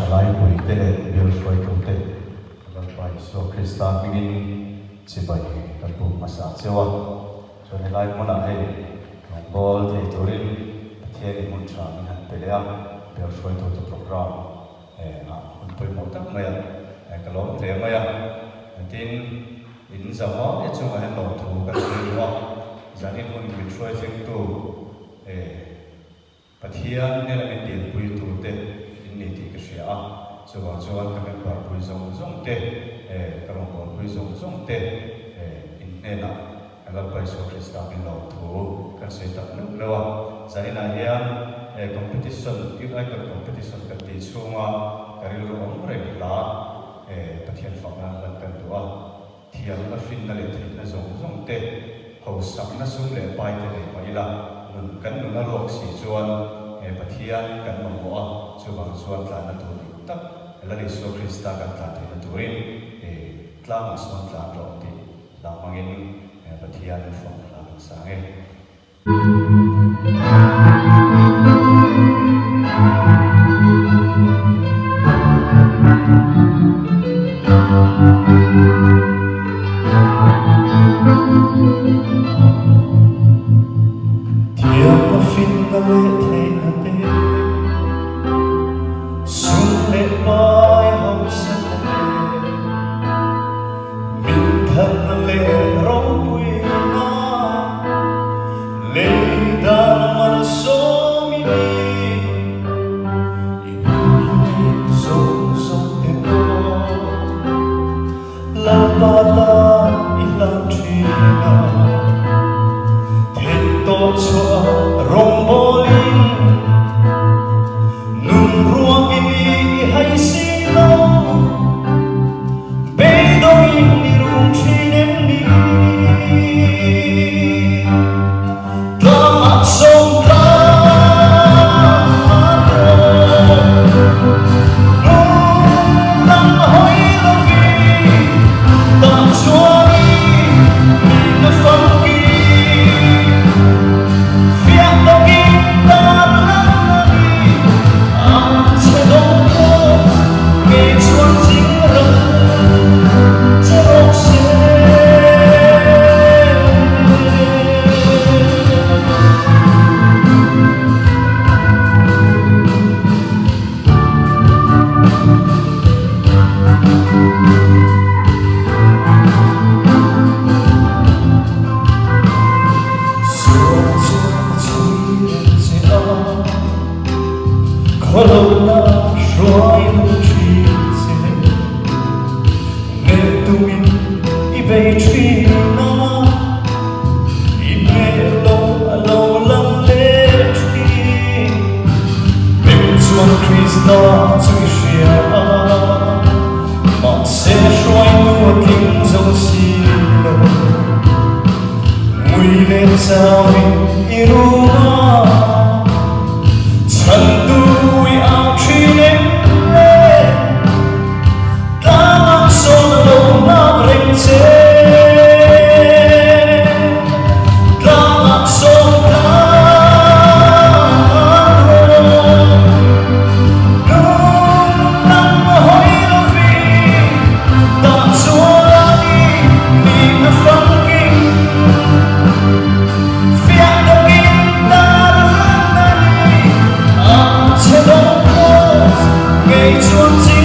Thalai puite leh bial hruaitute Lalpa Isua Krista hmingin chibai kan buk hmasa cheu a. Chuan helai hmunah hei rawngbâwl thei turin Pathianin hmun tha min han pe leh a, bial hruaitute programme ah hun pawimawh tak mai a, ka lawm hle mai a. Tin, in zahmâwk e chungah hian lawmthu kan sawi duh a, zanin hun min hruai thlengtu Pathian hnena min dilpui turte in ni tih ka hria a, chuvang chuan ka member pui zawng zawng te, ka rawngbâwl pui zawng zawng te in hnenah ka Lalpa Isua Krista min lawm thu kan sawi tak meuh meuh a. Zaninah hian competition, Youth Icon competition kan tih chhunga ka rilru awm reng hla Pathian fakna hlan kan duh a. Thiamna, finna leh theihna zawng zawng te, hausakna sum leh pai te nei mah ila, nun kan nun a ruak si chuan he Pathian kan mamawh a, chuvang chuan tlanna tur dik tak Lal Isua Krista kan tlan theihna turin he tlangah sawn tlan rawh tih hla hmangin Pathian fak hla kan sang e. Thiamna finna leh theihna te, sum leh pai hausakna te, Min thanna leh ropuina lei dan malsawm i ni. I hun zawng zawng te pawh Lalpa tan i hlan thin a. Theihtawp chhuah rawngbawlin nun ruang i ni i hai si lo. Beidawngin i rum thin em ni? Tlangah sawm tlang rawh, hnung lam hawi lovin, tah chuanin min a famkim. Fiah takin tar lan a ni, a chhe dawng pawh ngei chuan ching ram che rawh se. Sual chuan a chhui reng che a, khawlohna hruai duh thin che. Nel tumin i bei thin a, i hmel lo a lo lang leh thin. Beng chuan Krista chu i hria a, mahse hruaitu a tling zo si lo. Ngui leh chauhin i rum a, chhantu i au thin em le? Tlangah sawn a lo nghak reng che. Tlangah sawn tlang rawh. Lung lam a hawi lovin tah chuan i nihna famkim. Fiah takin tar lan a ni, a chhe dawng pawh ngei chuan chi.